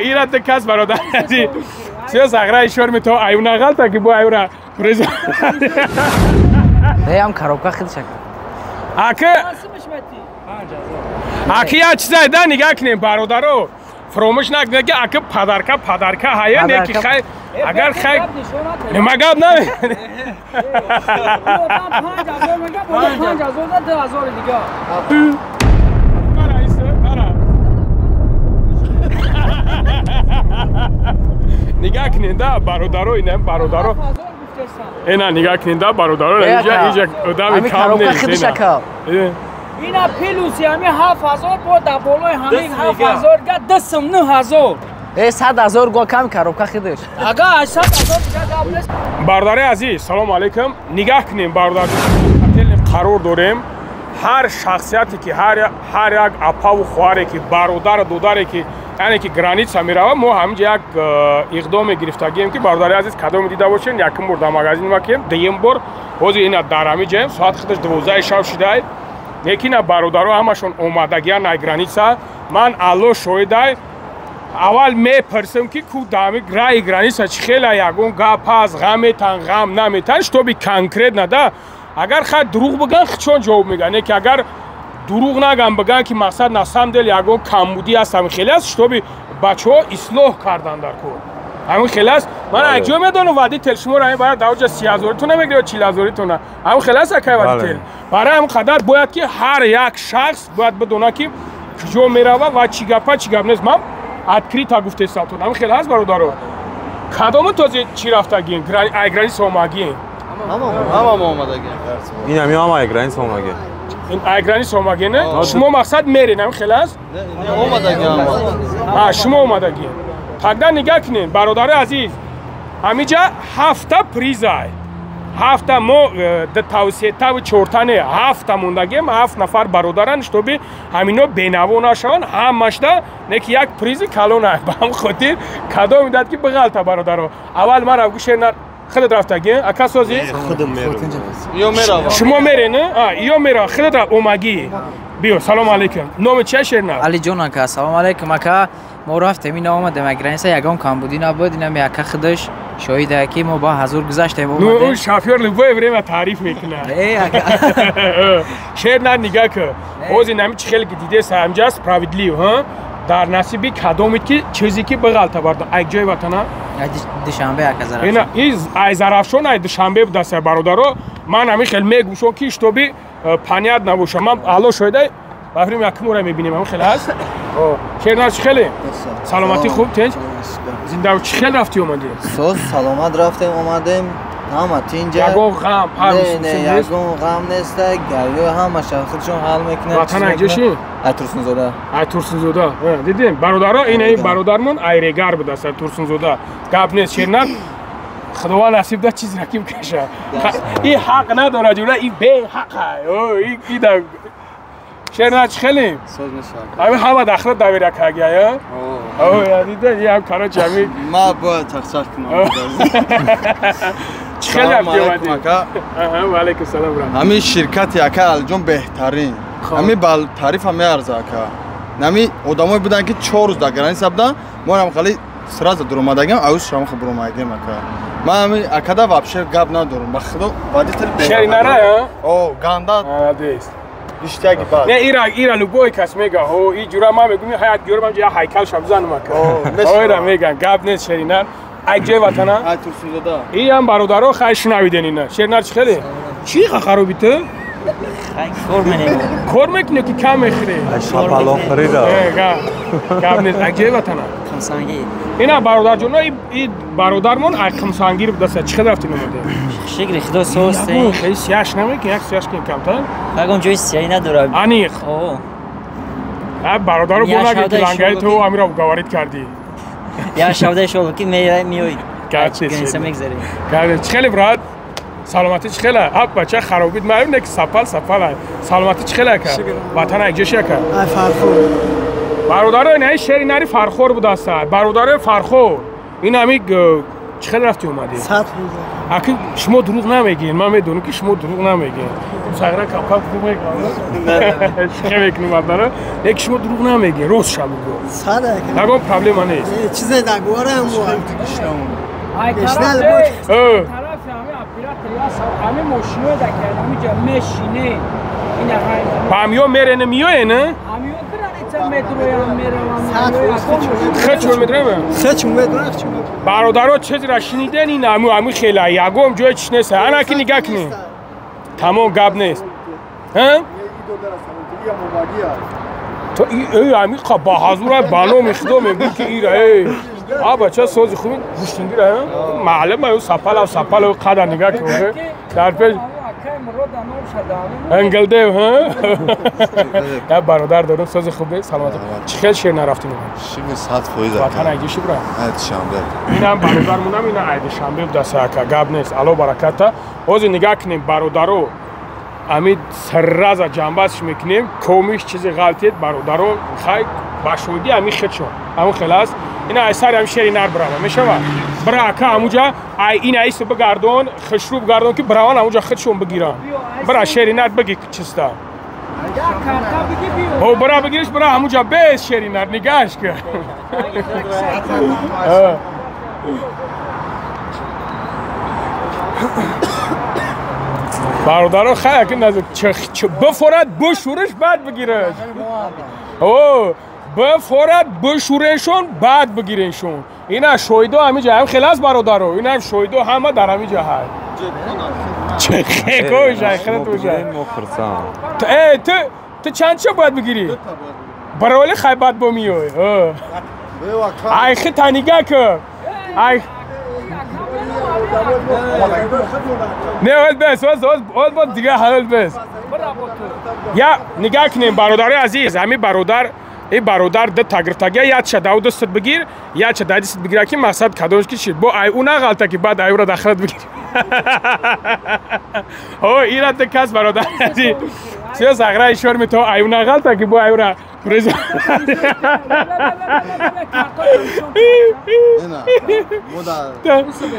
Ира кас бародар азиз. Сиё сағра ишор мето аюна ғалта ки бо аюра приз. Не ам коробка хидша. Ака Аки я чизай да нигаҳ кунем бародаро. Фаромӯш накунед ки ака падарка падарка ҳая не ки хай агар хай нима гап на. 5000 мега 5000 да 2000 дига. Нигаҳ кунед да бародаро инам бародаро. Ина нигаҳ кунед да бародаро инҷа инҷа одами кам нест. Ина плюси ҳами 7000 бо дар болои ҳамин 7000 га 9000. Э 100000 го кам коробка хидиш. Ага 100000 дига гап нест. Бародари азиз, салом алейкум. Нигаҳ кунем бародар. Қарор дорем ҳар шахсияте ки ҳар як апаву хоҳаре ки бародару додаре ки яъне ки граница мерава, мо ҳаминҷа як иқдоме гирифтагием ки бародари азиз кадоме дида бошен, якум бор дар магазин ма кием, дуюм бор ҳозир ина дар ҳаминҷаем, соат худаш 12 шаб шудай. Лекин бародаро ҳамашон омадагиян ай граница. Ман алло шоҳидай, аввал мепурсам ки ку дар раи граница чӣ хела ягон гап ҳаст, ғам метан, ғам наметан, шутоби конкретно да. Агар хай дурӯғ биган, хичон ҷавоб меган, не ки агар дурӯғ наган биган ки мақсад на самом деле ягон камбудӣ аст, ҳамин хеле аст, шутоби бачаҳо ислоҳ кардан дар кор. Ҳамин хеле аст. Ман як ҷо медонам водитель шуморо ҳамин барои давҷа 30 000 мегирад ё 40 000. Ҳамин хеле аст акай водитель. Барои ҳамин қадар бояд ки ҳар як шахс бояд бидонад ки куҷо мерава ва чӣ гапа чӣ гап нест. Ман открыто гуфтестам тон. Ҳамин хеле аст бародаро. Кадомо този чӣ рафтагин? Ай граница омагин? Ҳама омадагин. Ин ҳами ҳама ай граница омагин. Ин ай граница омагин? Шумо мақсад мерен, ҳамин хеле аст? Не, омадагин. А, шумо омадагин. Тогда нигаҳ кунем, бародари азиз. Ҳаминҷа ҳафта призай. Ҳафта мо тавсетаву чорта не, ҳафта мондагем, ҳафт нафар бародаран, шутоби ҳамино бенаво нашаванд, ҳамашда не ки як призи калон ай. Ба ҳам хотир кадом медад ки биғалта бародаро. Аввал мара гӯше худат рафтагӣ, ака созӣ? Худам мерам. Ё меравам. Шумо мерен, а? Ё мерава, худат рафт омагӣ. Биё, салом алейкум. Номи чия шерна? Алиҷон ака, салом алейкум ака. Мо рафтем, ина омадем ай граница, ягон камбудӣ набуд, инам яка худаш шоҳида ки мо ба ҳазур гузаштем омадем. Ну, шофёр любое время таъриф мекунад. Э, ака. Шерна нигаҳ кун. Ҳозир нами чӣ хеле ки дидеса ҳамҷа справедлив, ҳа? Дар насиби кадомед ки чизе ки биғалта барда. Ай ҷои ватана? Душанбе ака Зарафшон. Ина из ай Зарафшон ай Душанбе будаса бародаро. Ман ҳамин хел мегӯшон ки шутоби понятно набоша. Ман алло шоҳидай бафрим якумора мебинем, ҳамин хел ҳаст. Шерназ чӣ хеле? Саломатӣ хуб, тинҷ? Зинда чӣ хел рафтӣ омадӣ? Соз саломат рафтем омадем. Ҳама тинҷа. Ягон ғам, парус не, ягон ғам нест. Галё ҳамаша худшон ҳал мекунад. Ватан айҷоши? Ай Турсунзода. Ай Турсунзода. Дидем, бародаро, ин ин бародармон айрегар будааст, ай Турсунзода. Гап нест, Шерназ. Худованд насиб дад чиз ракиб каша. И ҳақ надорад, ҷура, и беҳақ ай. О, и да Шерназ чӣ хеле? Соз мешавад. Ҳамин ҳама дахлат давира кагия, я? О, я дида, я короче ҳамин Ма бояд чақчақ кунам. Чӣ хеле рафтӣ омадӣ? Аҳа, ва алайкум салом брат. Ҳамин ширкати ака Алиҷон беҳтарин. Ҳамин ба таърифа меарза ака. Ҳамин одамое буданд ки 4 рӯз дар граница буданд, мо ҳам хеле сразу дуромадагем, аюз шама хел буромадагем ака. Ман ҳамин акада вообще гап надорам. Ба худо водитель беҳтарин. Шеринара, а? О, ганда. Молодец. Иштияки бад. Не, ира ира любой кас мега, о, и ҷура ман мегӯм, ҳаят гиёрам ҳамҷа ҳайкал шаб занам ака. О, ира меган, гап нест Шеринар. Ай ҷои ватана? Ай Турсунзода. И ҳам бародаро хай шунавиден ина. Шеринар чӣ хеле? Чӣ харобӣ ту? Кор менем. Кор мекунӣ ки кам мехӯрӣ? Ай шапалоқ хӯрида. Э, гап нест. Ай ҷои ватана? Қумсангир. Ина бародарҷоно, и бародармон ай Қумсангир будааст. Чӣ хел рафтин омадем? Шукри худо соз. Хеле сияш намекунӣ, як сияш кунем камтар. Ягон ҷои сияҳӣ надорад. Аниқ. О. А бародаро бо нагӯ ки лангаи ту амиро уговорить кардӣ. Я шавда шоло ки меои. Граница мегзарем. Чӣ хеле брат? Саломатӣ чӣ хела? Ап бача харобид маем не ки сапал сапал ай. Саломатӣ чӣ хела ака? Ватан ай ҷош ака? Ай Фархор. Бародаро ин ай шери нари Фархор будааст. Бародарои Фархор. Ин ҳами Чӣ хел рафти омадӣ? 100 рӯз. Аки шумо дурӯғ намегӯед. Ман медонам ки шумо дурӯғ намегӯед. Сағра кам-кам дурӯғ мегӯям. Шиха мекунем бардара. Лекин шумо дурӯғ намегӯед, рост ша бигӯ. 100 ака. Ягон проблема нест. Чизе дагорам мо. Тарафи ҳами оператор ҳами мошинои да ки ҳамиҷа мешине. Ба ҳамиё мерене миёе, не? Ҳамиё граница медроям меравам. Хечун медроем? Хечун медроем, хечун. Бародаро чизра шуниден ин ҳаму ҳами хела ягон ҷое чиш нест. Ана ки нигаҳ кунед. Тамом гап нест. Ҳа? То эй ҳами қа ба ҳазура ба номи Худо мегӯ ки ира эй. А бача сози хуби гӯштингира, маълум аю сапалав сапалав қадар нигаҳ кун. Дар пеш Ангалдев, ҳа? Я бародар дорум, сози хубе, саломат. Чӣ хел шер нарафтем? Шими 100%. Ватан айди шибра? Айди шанбе. Инам бародармонам, ина айди шанбе будаса ака, гап нест. Алло бараката. Ҳозир нигаҳ кунем бародаро. Ами сраза ҷанбазш мекунем, комиш чизи ғалтиет бародаро, хай ба шоҳидӣ ами хедшон. Ҳамон хел аст. Ина ай сари ами шери нар брава, мешава? Бра ака ҳамуҷа, ай ин айсу бигардон, хушрӯ бигардон ки браван ҳамуҷа худшон бигиран. Бра шери нар биги чиста. О, бра бигириш, бра ҳамуҷа без шери нар нигаҳш кун. Бародаро хай аки назик бифорад бушуриш баъд бигираш. О, бифорад бушурешон баъд бигиреншон. Ина шоҳидо ҳамиҷа ҳам хел аст бародаро. Ина шоҳидо ҳама дар ҳамиҷа ҳаст. Чӣ хекош айхират уҷа. Э, ту чанд ча бояд бигирӣ? Бароли хай баъд бо миёй. Айхи танига ку. Ай Не, ҳол бес, ҳол бо дига ҳол бес. Я нигаҳ кунем бародари азиз, ҳами бародар, ин бародар ду тагиртагия ядша дау дастат бигир, ядша дай дастат бигира ки мақсад кадомш ки шид. Бо ай ӯ нағалта ки баъд ай ӯра дахрат бигир. О, ира ду кас бародари азиз. Сиё сағра ишор мето ай ӯ нағалта ки бо ай ӯра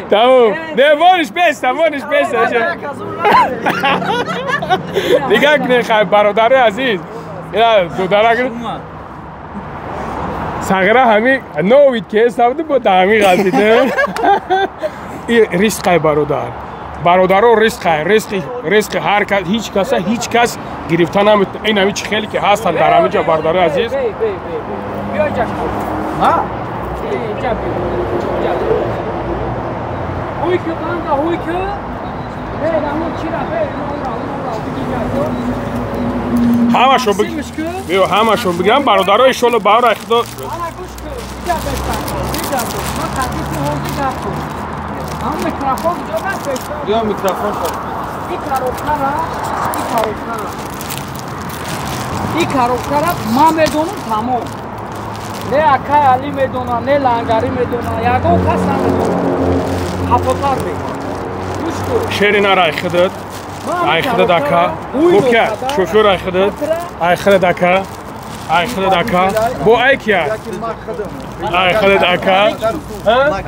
Тамом. Не, вониш беста, вониш беста. Нигаҳ кунед хай бародари азиз. Ина дударак сағра ҳами новид ки ҳесаб бо ҳами ғалтид. И ризқай бародар. Бародаро ризқай, ризқи ризқи ҳар кас, ҳеҷ каса ҳеҷ кас гирифта наметавонад. Ин ҳами чӣ хеле ки ҳастанд дар ҳамин ҷо бародари азиз. Биё инҷа. Ҳа? Инҷа биё. Ҳуй ки банда, ҳуй ки. Бе, ҳамон чира, бе, ҳамашон биё, ҳамашон бигирам бародаро иншоалло барои Худо. Ана гӯш кун, инҷа бештар. Инҷа гӯш. Ман тақрибан ҳозир гап кун. Ҳам микрофон ҷо наст. Биё микрофон шо. Ин коробкара, ин коробкара. Ин коробкара ман медонам тамом. Не акай Али медона, не Лангари медона, ягон кас намедона. Хафотар мекунад. Гӯш кун. Шери нар ай худат. Ай худат ака. Гуфт шофёр ай худат. Ай худат ака. Ай худат ака. Бо ай кия? Ай худат ака. Ҳа?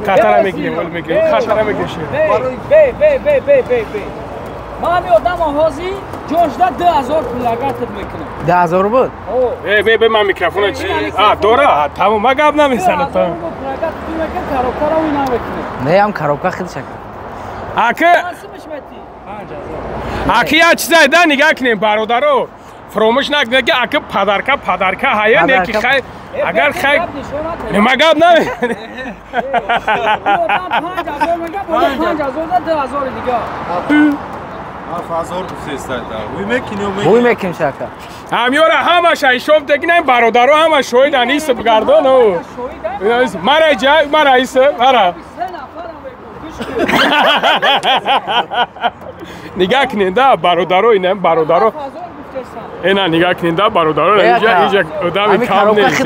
Катара мегирем, вол мегирем. Катара мегирем. Бе, бе, бе, бе, бе, бе. Ман ҳами одамо ҳозир ҷошда 2000 пулагатат мекунам. 2000 буд? Бе, бе, бе, ман микрофона чи? А, дора, тамом, ман гап намезанам. 2000 пулагатат мекунам, коробкаро ӯ намекунам. Не, ҳам коробка худаш ака. Ака, аки як чизай да нигаҳ кунем бародаро. Фаромӯш накунед ки ака падарка падарка ҳая не ки хай агар хай нима гап наме. 5000 мега, 5000 да 2000 дига. 7000 гуфтеста. Ҳуй мекунӣ ё Ҳуй мекунем шака. Ҳамёра ҳамаша ишоб дегинам бародаро ҳама шоҳидан исб гардон. Мара ҷа, мара исб, мара. Нигаҳ кунед да бародаро, инам бародаро. Ина нигаҳ кунед да бародаро, инҷа инҷа одами кам нест.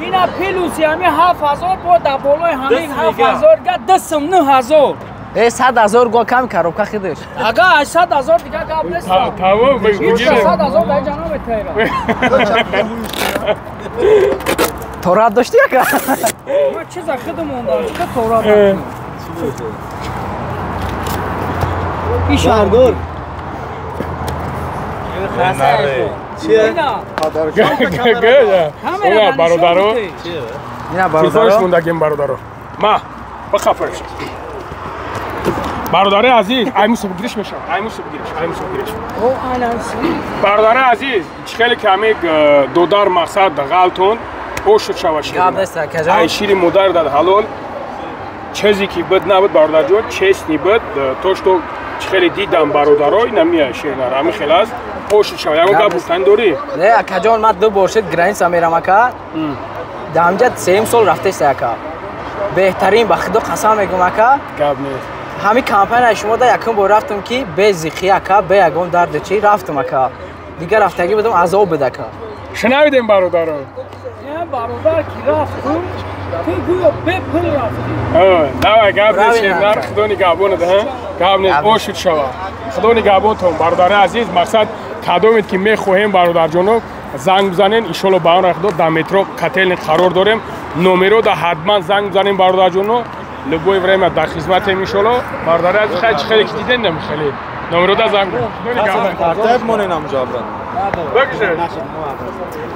Ина плюси ҳами 7000 бо дар болои ҳамин 7000 га 9000. Э 100000 го кам коробка худаш. Ага 100000 дига гап нест. Тамом бигирем. 100000 дар ҷа наметаира. Торат дошти ака? Ман чиза худам мондам, чӣ торат накунам. Бардор. Чие? Ина бародаро. Ина бародаро. Телефонш мондагим бародаро. Ма, бихафаш. Бародари азиз, аймусо бигириш мешавад. Аймусо бигириш, аймусо бигириш. О, айнан. Бародари азиз, чӣ хеле ки ҳамик додар мақсад ғалтон ошуд шава шир. Гап нест акаҷон. Ай шири модар дад ҳалол. Чизе ки буд набуд бародарҷон, честный буд. То что чӣ хеле дидам бародаро, ина мия ширнар, ҳамин хел аст. Ошуд шава. Ягон гап гуфтан дорӣ? Не, акаҷон, ман ду бор шуд граница мерам ака. Дар ҳамҷа сеюм сол рафтест ака. Беҳтарин ба худо қасам мегӯм ака. Гап нест. Ҳамин компанияи шумо да якум бор рафтам ки бе зиқӣ ака, бе ягон дарду чӣ рафтам ака. Дигар рафтагӣ будам азоб буд ака. Шунавидем бародаро? Не, бародар ки рафтум, ту гӯё бе пул рафтӣ. Давай, гап нест, шернар, худо нигаҳбонат, ҳа? Гап нест, ошуд шава. Худо нигаҳбонтон, бародари азиз, мақсад кадомед ки мехоҳем бародарҷоно, занг бизанен, иншолло ба он рахто дар метро Котельный қарор дорем. Номеро да ҳатман занг бизанем бародарҷоно. Любое время дар хизматем иншолло. Бародари азиз, хай чӣ хеле ки диден намехеле. Номеро да занг. Худо нигаҳбон. Тартиб монен ҳамҷо брат. Бакшиш.